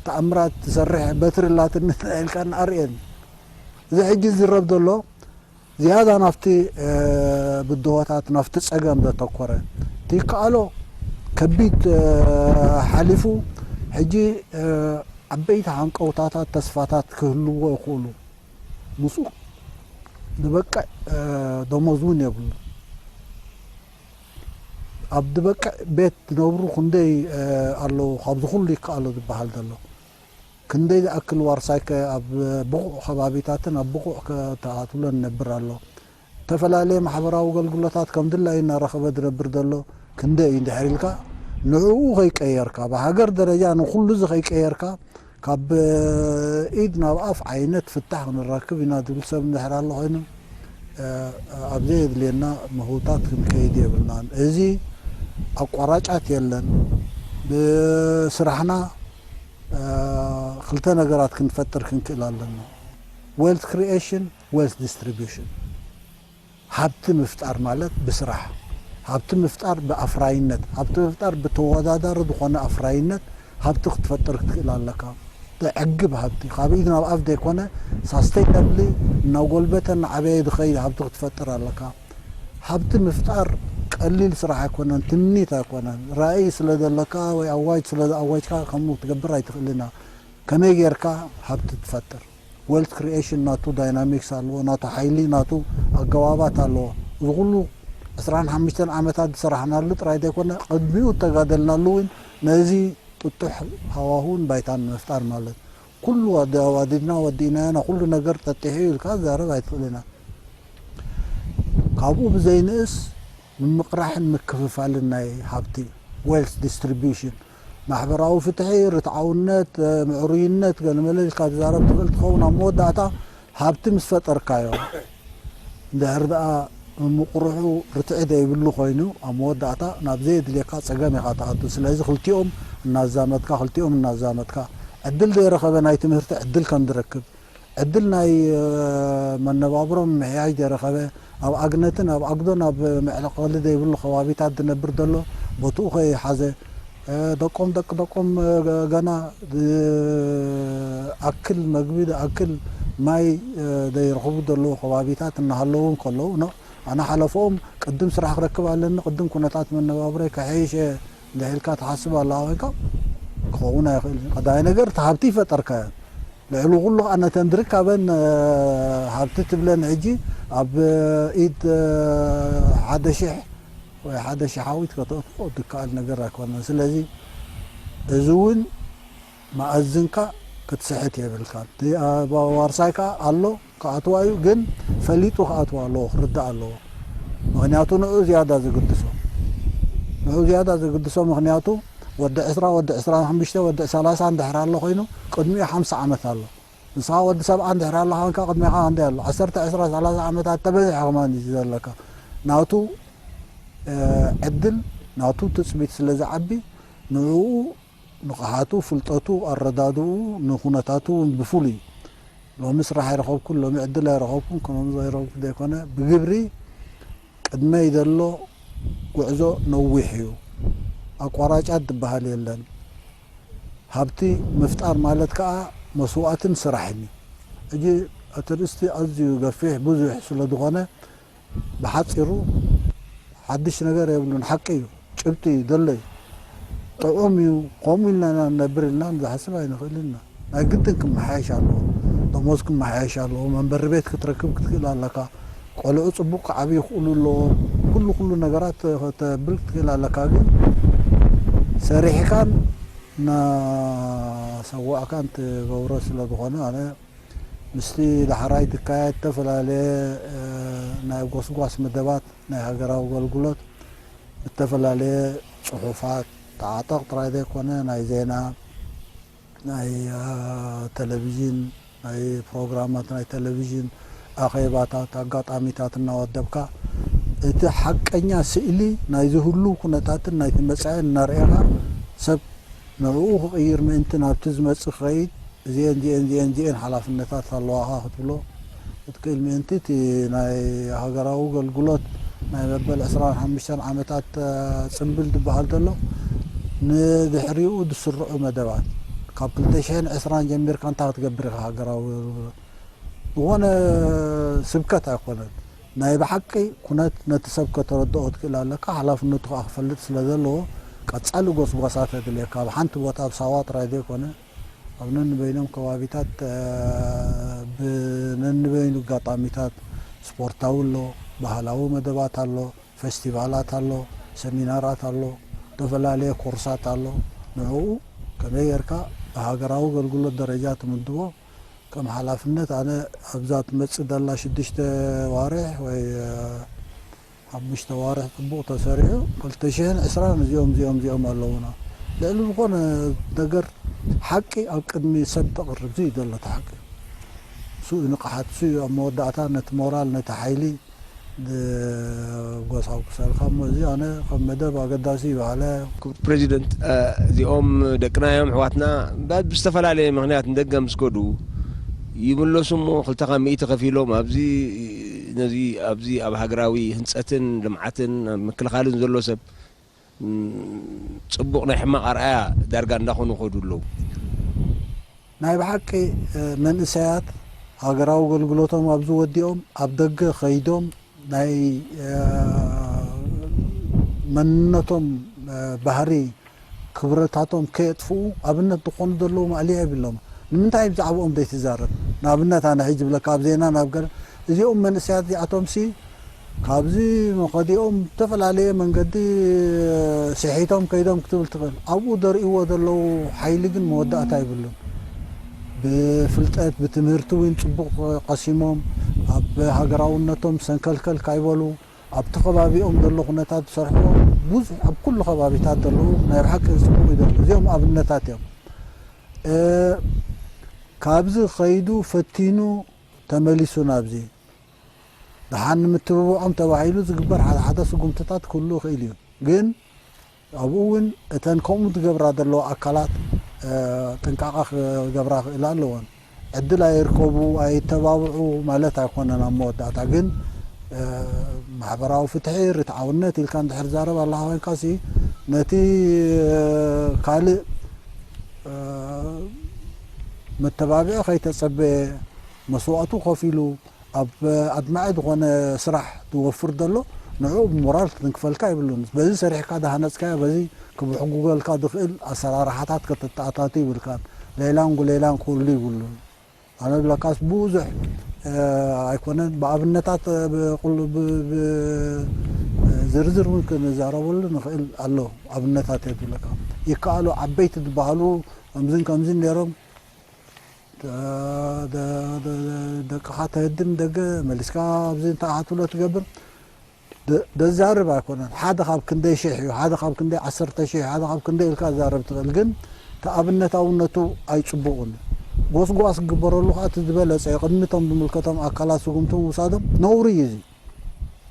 ተኣምራት ትሰርሕ በትሪ ኣላትኒ ኢልካ ንኣርእየን። እዚ ሕጂ ዝረብ ዘሎ ዝያዳ ናብቲ ብድሆታት ናብቲ ጸገም ዘተኮረ ትይከኣሎ ከቢድ ሓሊፉ ሕጂ ዓበይቲ ሃንቀውታታት ተስፋታት ክህልዎ ይኽእሉ። ምስኡ ዝበቅዕ ደሞዝ እውን የብሉ። ኣብ ዝበቅዕ ቤት ዝነብሩ ክንደይ ኣለዉ? ካብዚ ኩሉ ይከኣሎ ዝበሃል ዘሎ ክንደይ ዝኣክል ዋርሳይከ ኣብ ብቑዕ ከባቢታትን ኣብ ብቑዕ ከተኣታትሎ ንነብር ኣሎ? ዝተፈላለየ ማሕበራዊ ኣገልግሎታት ከም ድላዩ እናረኸበ ዝነብር ዘሎ ክንደይ እዩ እንድሕር ኢልካ ንዕኡ ከይቀየርካ ብሃገር ደረጃ ንኹሉ እዚ ከይቀየርካ ካብ ኢድ ናብ ኣፍ ዓይነት ፍታሕ ክንረክብ ኢና ዝብል ሰብ እንድሕር ኣሎ ኮይኑ ኣብ ዘየድልየና ምህውታት ክንከይድ የብልናን። እዚ ኣቋራጫት የለን። ብስራሕና ክልተ ነገራት ክንፈጥር ክንክእል ኣለና። ዌልት ክሪኤሽን፣ ዌልት ዲስትሪቢሽን። ሃብቲ ምፍጣር ማለት ብስራሕ ሃብቲ ምፍጣር ብኣፍራይነት ሃብቲ ምፍጣር ብተወዳዳሪ ዝኾነ ኣፍራይነት ሃብቲ ክትፈጥር ክትክእል ኣለካ። ዘዕግብ ሃብቲ ካብ ኢድ ናብ ኣፍ ዘይኮነ ሳስተይነብሊ እናጎልበተ እናዓበየ ዝኸይድ ሃብቲ ክትፈጥር ኣለካ። ሃብቲ ምፍጣር ቀሊል ስራሕ ኣይኮነን፣ ትምኒት ኣይኮነን። ራእይ ስለ ዘለካ ወይ ኣዋጅ ስለ ኣዋጅካ ከምኡ ክትገብር ኣይትኽእልና። ከመይ ጌርካ ሃብቲ ትፈጥር? ዌልት ክሪኤሽን ናቱ ዳይናሚክስ ኣለዎ፣ ናቱ ሓይሊ፣ ናቱ ኣገባባት ኣለዎ። እዚ ኩሉ ዕስራን ሓሙሽተን ዓመታት ዝሰራሕናሉ ጥራይ ዘይኮነ ቅድሚኡ እተጋደልናሉ እውን ነዚ ጥጡሕ ሃዋሁን ባይታን ንምፍጣር ማለት ኩሉ ኣዋዲድና ወዲእናዮ ና ኩሉ ነገር ጠጢሑ ኢልካ ዛረብ ኣይትኽእልና። ካብኡ ብዘይንእስ ምምቕራሕን ምክፍፋልን ናይ ሃብቲ ዌልት ዲስትሪቢሽን ማሕበራዊ ፍትሒ፣ ርትዓውነት፣ ምዕሩይነት ገለመለ ኢልካ ትዛረብ ትኽእል ትኸውን። ኣብ መወዳእታ ሃብቲ ምስ ፈጠርካዮ እንድሕር ደኣ ምምቕርሑ ርትዒ ዘይብሉ ኮይኑ ኣብ መወዳእታ ናብ ዘየድልየካ ጸገም ኢኻ ትኣቱ። ስለዚ ክልቲኦም እናዛመድካ ክልቲኦም እናዛመድካ ዕድል ዘይረኸበ ናይ ትምህርቲ ዕድል ከም ዝረክብ ዕድል ናይ መነባብሮ ምምሕያሽ ዘይረኸበ ኣብ ኣግነትን ኣብ ኣግዶን ኣብ መዕለቐሊ ዘይብሉ ከባቢታት ዝነብር ዘሎ ቦትኡ ከይሓዘ ደቆም ደቂ ደቆም ገና ዝኣክል መግቢ ዝኣክል ማይ ዘይረኽቡ ዘለዉ ከባቢታት እናሃለዉ እንከለዉ ኣነ ሓለፈኦም ቅድም ስራሕ ክረክብ ኣለኒ ቅድም ኩነታት መነባብሮይ ከሐይሸ እንድሕር ኢልካ ትሓስብ ኣለኻ ኮይንካ ክኸውን ኣይኽእል እዩ። ቀዳማይ ነገር እቲ ሃብቲ ይፈጠርካዮ። ልዕሊ ኩሉ ከዓ ነተን ዝርካበን ሃብቲ ትብለን ሕጂ ኣብ ኢድ ሓደ ሽሕ ወይ ሓደ ሽሓዊት ከተእትዎ ዝከኣል ነገር ኣይኮነን። ስለዚ እዚ እውን መኣዝንካ ክትስሕት የብልካን። ዋርሳይ ከዓ ኣሎ ክኣትዋ እዩ፣ ግን ፈሊጡ ክኣትዋ ኣለዎ፣ ክርዳእ ኣለዎ። ምኽንያቱ ንዑ ዝያዳ ዝግድሶ ንዑ ዝያዳ ዝግድሶ ምኽንያቱ ወዲ ዕስራ ወዲ ዕስራን ሓሙሽተ ወዲ ሰላሳ እንድሕር ኣሎ ኮይኑ ቅድሚኡ ሓምሳ ዓመት ኣሎ። ንስኻ ወዲ ሰብዓ እንድሕር ኣለኻ፣ ከ ቅድሜኻ ክንደይ ኣሎ? ዓሰርተ፣ ዕስራ፣ ሰላሳ ዓመታት ተበዚሐ ከማን እዩ ዘለካ። ናቱ፣ እ፣ ዕድል፣ ናቱ ትጽቢት ስለ ዝዓቢ፣ ንዕኡ ንቕሓቱ፣ ፍልጠቱ፣ ኣረዳድኡ፣ ንኹነታቱ እውን ብፍሉይ ሎሚ ስራሕ ኣይረኸብኩን፣ ሎሚ ዕድል ኣይረኸብኩን፣ ከምዚ ኣይረኸብኩን ዘይኮነ፣ ብግብሪ ቅድመይ ዘሎ ጉዕዞ ነዊሕ እዩ። ኣቋራጫት ዝበሃል የለን። ሃብቲ ምፍጣር ማለት ከኣ መስዋእትን ስራሕን እዩ። ሕጂ እቲ ርእስቲ ኣዝዩ ገፊሕ ብዙሕ ስለ ዝኾነ፣ ብሓጺሩ ሓድሽ ነገር የብሉን። ሓቂ እዩ፣ ጭብጢ እዩ፣ ዘሎ እዩ። ጥዑም እዩ፣ ከምኡ ኢልና ኢና ንነብር ኢልና ዝሓስብ ኣይንኽእልን ኢና። ናይ ግድን ክመሓየሽ ኣለዎ። ደሞዝ ክመሓየሽ ኣለዎ። መንበሪ ቤት ክትረክብ ክትክእል ኣለካ። ቆልዑ ጽቡቕ ክዓብዩ ይኽእሉ ኣለዎ። ኩሉ፣ ኩሉ ነገራት ከተብል ክትክእል ኣለካ። ግን ሰሪሕካን እናሰዋእካን ትገብሮ ስለ ዝኾነ፣ ኣነ ምስቲ ዳሕራይ ዝካየድ ዝተፈላለየ፣ እ፣ ናይ ጎስጓስ መደባት ናይ ሃገራዊ ኣገልግሎት፣ ዝተፈላለየ ጽሑፋት፣ ተዓጠቕ ጥራይ ዘይኮነ፣ ናይ ዜና፣ ናይ፣ እ፣ ቴሌቪዥን፣ ናይ ፕሮግራማት ናይ ቴሌቪዥን፣ ኣኼባታት፣ ኣጋጣሚታት እናወደብካ፣ እቲ ሓቀኛ ስእሊ ናይዚ ህሉው ኩነታትን ናይቲ መጻኢን እናርኣኻ፣ ሰብ ንዕኡ ክቕይር ምእንቲ ናብቲ ዝመጽእ ክኸይድ፣ እዚኤን፣ እዚኤን፣ እዚኤን፣ እዚኤን ሓላፍነታት ኣለዋኻ ክትብሎ ክትክእል ምእንቲ፣ እቲ ናይ ሃገራዊ ኣገልግሎት ናይ መበል ዕስራን ሓሙሽተን ዓመታት፣ እ፣ ጽምብል ዝበሃል ዘሎ፣ ንድሕሪኡ ዝስርዑ መደባት፣ ካብ ክልተ ሽሕን ዕስራን ጀሚርካ እንታይ ክትገብር ኢኻ ሃገራዊ ኣገልግሎት? ዝኾነ ስብከት ኣይኮነን። ናይ ብሓቂ ኩነት ነቲ ሰብ ከተረድኦ ትክእል ኣለካ፣ ሓላፍነቱ ከኣ ክፈልጥ ስለ ዘለዎ፣ ቀጻሊ ጎስጓሳት የድልየካ። ኣብ ሓንቲ ቦታ ኣብ ሳዋ ጥራይ ዘይኮነ፣ ኣብ ነንበይኖም ከባቢታት፣ እ፣ ብነንበይኑ ኣጋጣሚታት፣ ስፖርታዊ ኣሎ፣ ባህላዊ መደባት ኣሎ፣ ፌስቲቫላት ኣሎ፣ ሰሚናራት ኣሎ፣ ዝተፈላለየ ኮርሳት ኣሎ። ንዕኡ ከመይ ጌርካ ብሃገራዊ ኣገልግሎት ደረጃ ትምድቦ፣ ከም ሓላፍነት ኣነ ኣብዛ ትመጽእ ዘላ ሽዱሽተ ዋርሕ ወይ፣ እ፣ ሓሙሽተ ዋርሕ ጽቡቕ ተሰሪሑ፣ ክልተ ሽሕን ዕስራን እዚኦም፣ እዚኦም፣ እዚኦም ኣለዉና። ልዕሊ ዝኾነ ነገር ሓቂ ኣብ ቅድሚ ሰብ ተቕርብ፣ እዚ እዩ ዘሎ እቲ ሓቂ። እሱ እዩ ንቕሓት፣ እሱ እዩ ኣብ መወዳእታ ነቲ ሞራል፣ ነቲ ሓይሊ ዝጎሳጉሰልካ። እሞ እዚ ኣነ ከም መደብ ኣገዳሲ ይበሃለ። ክቡር ፕሬዚደንት፣ እ፣ እዚኦም ደቅና እዮም፣ ኣሕዋትና፣ ብ-፣ ብዝተፈላለየ ምኽንያት ንደገ ምስ ከዱ ይምለሱ እሞ፣ ክልተ ካብ ሚእቲ ከፊሎም ኣብዚ፣ ነዚ፣ ኣብዚ ኣብ ሃገራዊ ህንጸትን ልምዓትን ምክልኻልን ዘሎ ሰብ፣ ም፣ ጽቡቕ ናይ ሕማቕ ኣርኣያ ዳርጋ እንዳኾኑ ይኸዱ ኣለዉ። ናይ ብሓቂ፣ እ፣ መንእሰያት ሃገራዊ ኣገልግሎቶም ኣብዚ ወዲኦም ኣብ ደገ ከይዶም ናይ፣ እ፣ መንነቶም፣ እ፣ ባህሪ፣ ክብረታቶም ከየጥፍኡ ኣብነት ዝኾኑ ዘለዉ ማእለያ የብሎም። ንምንታይ ብዛዕባኦም ዘይትዛረብ? ንኣብነት ኣነ ሕጂ ዝብለካ ኣብ ዜና ናብ ገለ እዚኦም መንእሰያት እዚኣቶምሲ ካብዚ መኸዲኦም ዝተፈላለየ መንገዲ ስሒቶም ከይዶም ክትብል ትኽእል። ኣብኡ ዘርእይዎ ዘለዉ ሓይሊ ግን መወዳእታ የብሉን። ብፍልጠት፣ ብትምህርቲ እውን ጽቡቕ ቀሲሞም፣ ኣብ ሃገራውነቶም ሰንከልከል ካይበሉ፣ ኣብቲ ከባቢኦም ዘሎ ኩነታት ዝሰርሕዎ ብዙሕ፣ ኣብ ኩሉ ከባቢታት ዘለዉ ናይ ብሓቂ ጽቡቕ እዩ ዘሎ። እዚኦም ኣብነታት እዮም። እ፣ ካብዚ ከይዱ ፈቲኑ ተመሊሱ ናብዚ። ደሓን ንምትብብዖም ተባሂሉ ዝግበር ሓደ ሓደ ስጉምትታት ክህሉ ይኽእል እዩ። ግን ኣብኡ እውን እተን ከምኡ ዝገብራ ዘለዋ ኣካላት፣ እ፣ ጥንቃቐ ክገብራ ክእላ ኣለወን። ዕድል ኣይርከቡ፣ ኣይተባብዑ ማለት ኣይኮነን። ኣብ መወዳእታ ግን፣ እ፣ ማሕበራዊ ፍትሒ፣ ርትዓውነት ኢልካ እንድሕር ዛረብ ኣለኻ ኮይንካሲ፣ ነቲ፣ እ፣ ካልእ፣ እ፣ መተባብዒ ከይተጸበየ መስዋእቱ ከፊሉ ኣብ ኣድማዒ ዝኾነ ስራሕ ዝወፍር ዘሎ፣ ንዕኡ ብሞራል ክትንክፈልካ ይብሉን። በዚ ሰሪሕካ ዝሃነጽካዮ፣ በዚ ክብሕጉገልካ ዝኽእል ኣሰራርሓታት ከተተኣታቱ ይብልካን። ሌላን ጉሌላን ክህሉ ይብሉን። ኣነ ዝብለካስ ብዙሕ፣ እ፣ ኣይኮነን። ብኣብነታት፣ እ፣ ብቁል-፣ ብ-፣ ብ-፣ ዝርዝር እውን ክንዛረበሉ ንኽእል ኣሎ። ኣብነታት እየ ዝብለካ። ይከኣሉ ዓበይቲ ዝበሃሉ ከምዝን ከምዝን ነይሮም፣ ደ-፣ ደ-፣ ደ-፣ ደቅኻ ተህድም ደገ መሊስካ ኣብዚ እንታይ ክትብሎ ትገብር? ደ-፣ ደዛርብ ኣይኮነን። ሓደ ካብ ክንደይ ሽሕ እዩ፣ ሓደ ካብ ክንደይ ዓሰርተ ሽሕ፣ ሓደ ካብ ክንደይ ኢልካ ዛረብ ትኽእል፣ ግን እቲ ኣብነታውነቱ ኣይጽቡቕን እዩ። ጎስጓስ ክግበረሉ ከዓ እቲ ዝበለጸ እዩ። ቅድሚ እቶም ዝምልከቶም ኣካላት ስጉምቲ ምውሳዶም ነውሪ እዩ። እዚ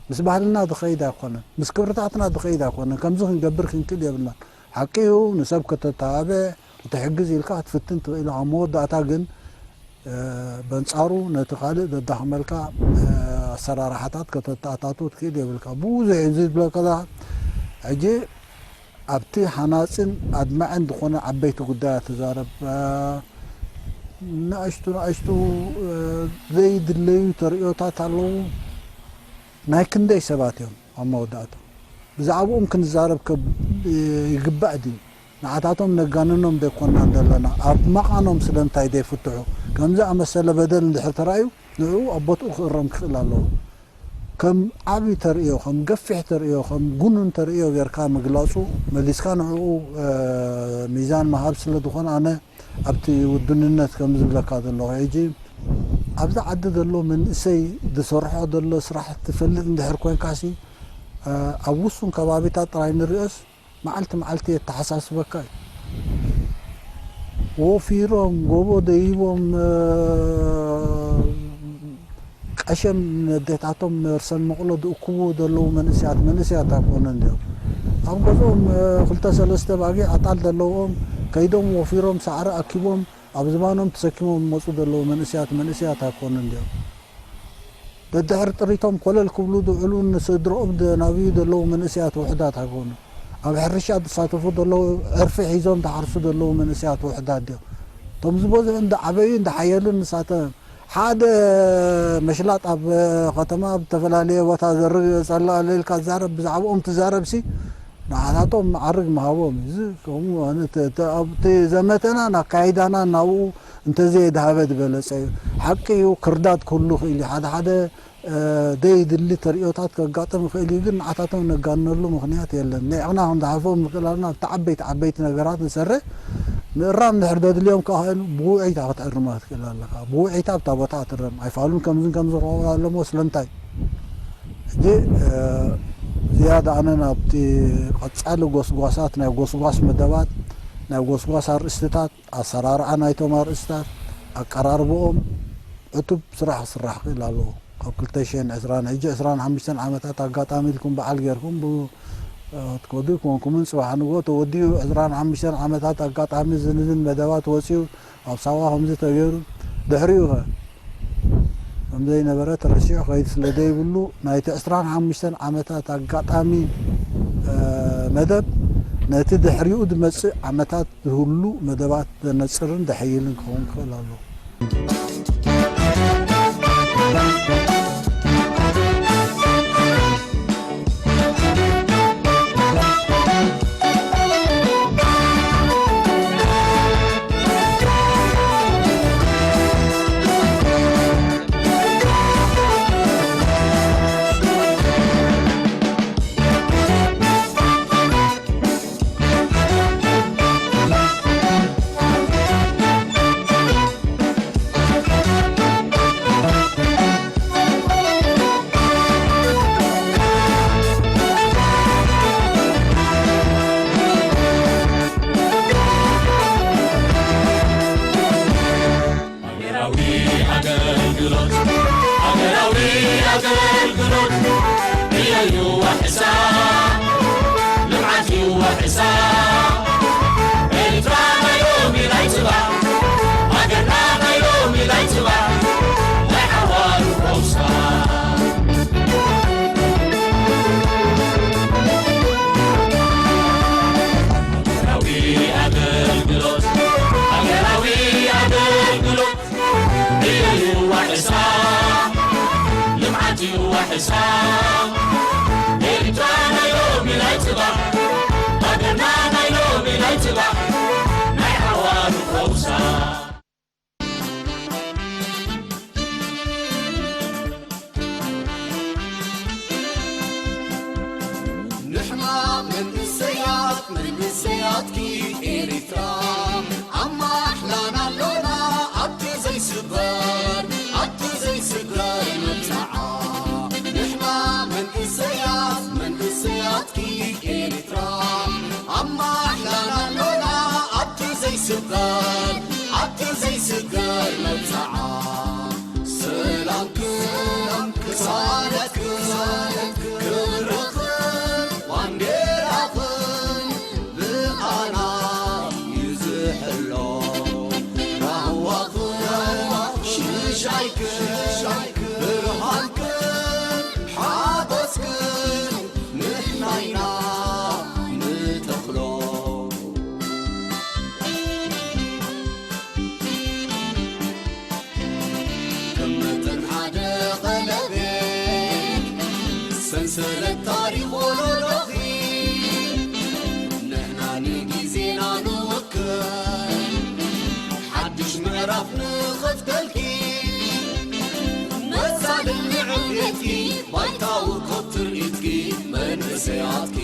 ምስ ባህልና ዝኸይድ ኣይኮነን፣ ምስ ክብርታትና ዝኸይድ ኣይኮነን። ከምዚ ክንገብር ክንክእል የብልናን። ሓቂ እዩ፣ ንሰብ ከተተባብዕ ክትሕግዝ ኢልካ ክትፍትን ትኽእል ኢኻ። መወዳእታ ግን በንጻሩ ነቲ ካልእ ዘዳኽመልካ ኣሰራርሓታት ከተተኣታቱ ትኽእል የብልካ። ብዙሕ እዩ ዝብለካ። ሕጂ ኣብቲ ሃናጽን ኣድማዕን ዝኾነ ዓበይቲ ጉዳያት ትዛረብ። ንኣሽቱ ንኣሽቱ ዘይድለዩ ተርእዮታት ኣለዉ። ናይ ክንደይ ሰባት እዮም ኣብ መወዳእታ? ብዛዕባኦም ክንዛረብ ከ ይግባእ ድዩ? ንዓታቶም ነጋንኖም ዘይኮናን ዘለና፣ ኣብ መቓኖም ስለምንታይ ዘይፍትሑ? ከምዚ ኣመሰለ በደል እንድሕር ተራእዩ፣ ንዕኡ ኣብ ቦትኡ ክእረም ክኽእል ኣለዎ። ከም ዓቢ ተርእዮ፣ ከም ገፊሕ ተርእዮ፣ ከም ጉኑን ተርእዮ ጌርካ ምግላጹ፣ መሊስካ ንዕኡ፣ እ፣ ሚዛን ምሃብ ስለ ዝኾነ፣ ኣነ ኣብቲ ውዱንነት ከም ዝብለካ ዘለኹ፣ ሕጂ ኣብዚ ዓዲ ዘሎ መንእሰይ ዝሰርሖ ዘሎ ስራሕ ትፈልጥ እንድሕር ኮንካሲ፣ እ፣ ኣብ ውሱን ከባቢታት ጥራይ ንርእዮስ፣ መዓልቲ መዓልቲ የተሓሳስበካ እዩ። ወፊሮም፣ ጎቦ ደይቦም፣ እ፣ ቀሸም ነዴታቶም ነርሰን መቕሎ ዝእክቡ ዘለዉ መንእሰያት፣ መንእሰያት ኣይኮኑን እንድዮም። ኣብ ገዝኦም፣ እ፣ ክልተ ሰለስተ ባጊዕ ኣጣል ዘለዎም፣ ከይዶም ወፊሮም ሳዕሪ ኣኪቦም፣ ኣብ ዝባኖም ተሰኪሞም ዝመጹ ዘለዉ መንእሰያት፣ መንእሰያት ኣይኮኑን እንድዮም። ደድሕሪ ጥሪቶም ኮለል ክብሉ ዝውዕሉን ንስድረኦም ዘናብዩ ዘለዉ መንእሰያት ውሑዳት ኣይኮኑን። ኣብ ሕርሻ ዝሳተፉ ዘለዉ፣ ዕርፊ ሒዞም ዝሓርሱ ዘለዉ መንእሰያት ውሑዳት ድዮም? እቶም ዝበዝሑ፣ እንዳዓበዩ፣ እንዳሓየሉን ንሳተ-፣ ሓደ መሽላጥ ኣብ ከተማ፣ ኣብ ዝተፈላለየ ቦታ ዘርግ ጸላእ ኢልካ ትዛረብ፣ ብዛዕባኦም ትዛረብሲ፣ ንዓታቶም መዓርግ ምሃቦም እዩ። እዚ ከምኡ፣ ኣነ፣ ተ-፣ ተ-፣ ኣብቲ ዘመተናን ኣካይዳናን ናብኡ እንተዘየድሃበ ዝበለጸ እዩ። ሓቂ እዩ፣ ክርዳድ ክህሉ ይኽእል እዩ። ሓደ ሓደ፣ እ፣ ደይድሊ ተርእዮታት ከጋጥም ይኽእል እዩ፣ ግን ንዓታቶም ነጋንነሉ ምኽንያት የለን። ኒዕቕና ክንድሓልፎም ንኽእል ኣለና። ኣብቲ ዓበይቲ ዓበይቲ ነገራት ንሰርሕ። ምእራም እንድሕር ደድልዮም ከኣ ብውዕይታ ክትእርማ ትኽእል ኣለኻ። ብውዕይታ ኣብታ ቦታ ክትእረም። ኣይፋሉን ከምዝን ከምዚ ክኸውን ኣለዎ። ስለምንታይ? ሕጂ፣ እ፣ ዝያዳ ኣነ ናብቲ ቀጻሊ ጎስጓሳት፣ ናይ ጎስጓስ መደባት፣ ናይ ጎስጓስ ኣርእስትታት፣ ኣሰራርዓ ናይቶም ኣርእስትታት፣ ኣቀራርብኦም፣ ዕቱብ ስራሕ ክስራሕ ክእል ኣለዎ። ካብ ክልተ ሽሕን ዕስራን፣ ሕጂ ዕስራን ሓሙሽተን ዓመታት ኣጋጣሚ ኢልኩም በዓል ጌርኩም ብ-፣ ክትከዱ ኣይኮንኩምን፣ ጽባሕ ንግሆ ተወዲኡ ዕስራን ሓሙሽተን ዓመታት ኣጋጣሚ ዝንዝን መደባት ወጺኡ ኣብ ሳዋ ከምዚ ተገይሩ፣ ድሕሪኡ ኸ ከም ዘይነበረ ተረሲዑ ኸይድ ስለ ዘይብሉ፣ ናይቲ ዕስራን ሓሙሽተን ዓመታት ኣጋጣሚ፣ እ፣ መደብ ነቲ ድሕሪኡ ዝመጽእ ዓመታት ዝህሉ መደባት ዘነጽርን ዘሐይልን ክኸውን ክኽእል ኣለዎ። ሃገራዊ ኣገልግሎት፣ ሃገራዊ ኣገልግሎት፣ ዕዮ እዩ ዋሕሳ፣ ልምዓት እዩ ዋሕሳ። ኤርትራ ናይ ሎሚ ናይ ጽባሕ፣ ሃገርና ናይ ሎሚ ናይ ጽባሕ፣ ናይ ሓዋሩ ፈውሳ። ሃገራዊ ኣገልግሎት፣ ሃገራዊ ኣገልግሎት፣ ዕዮ እዩ ዋሕሳ፣ ልምዓት እዩ ዋሕሳ። ኤርትራ ናይ ሎሚ ናይ ጽባሕ፣ ሃገርና ናይ ሎሚ ናይ ጽባሕ፣ ናይ ሓዋሩ ፈውሳ። ንሕና መንእሰያት፣ መንእሰያትኪ ኤሪትራ፣ ኣብ ማሕላና ኣሎና፣ ኣብቲ ዘይስበር፣ ኣብቲ ዘይስበር መብጽዓ። ንሕና መንእሰያት፣ መንእሰያትኪ ኤሪትራ፣ ኣብ ማሕላና ኣሎና፣ ኣብቲ ዘይስበር፣ ኣብቲ ዘይስበር ንስለት ታሪኽ ወለዶኺ ንሕና ንግዜና ንወክል ሓድሽ ምዕራፍ ንኸፍተልኪ መሳልን ንዕቤትኪ ባይታዊ ኮብ ትርኢትኪ መንእሰያትኪ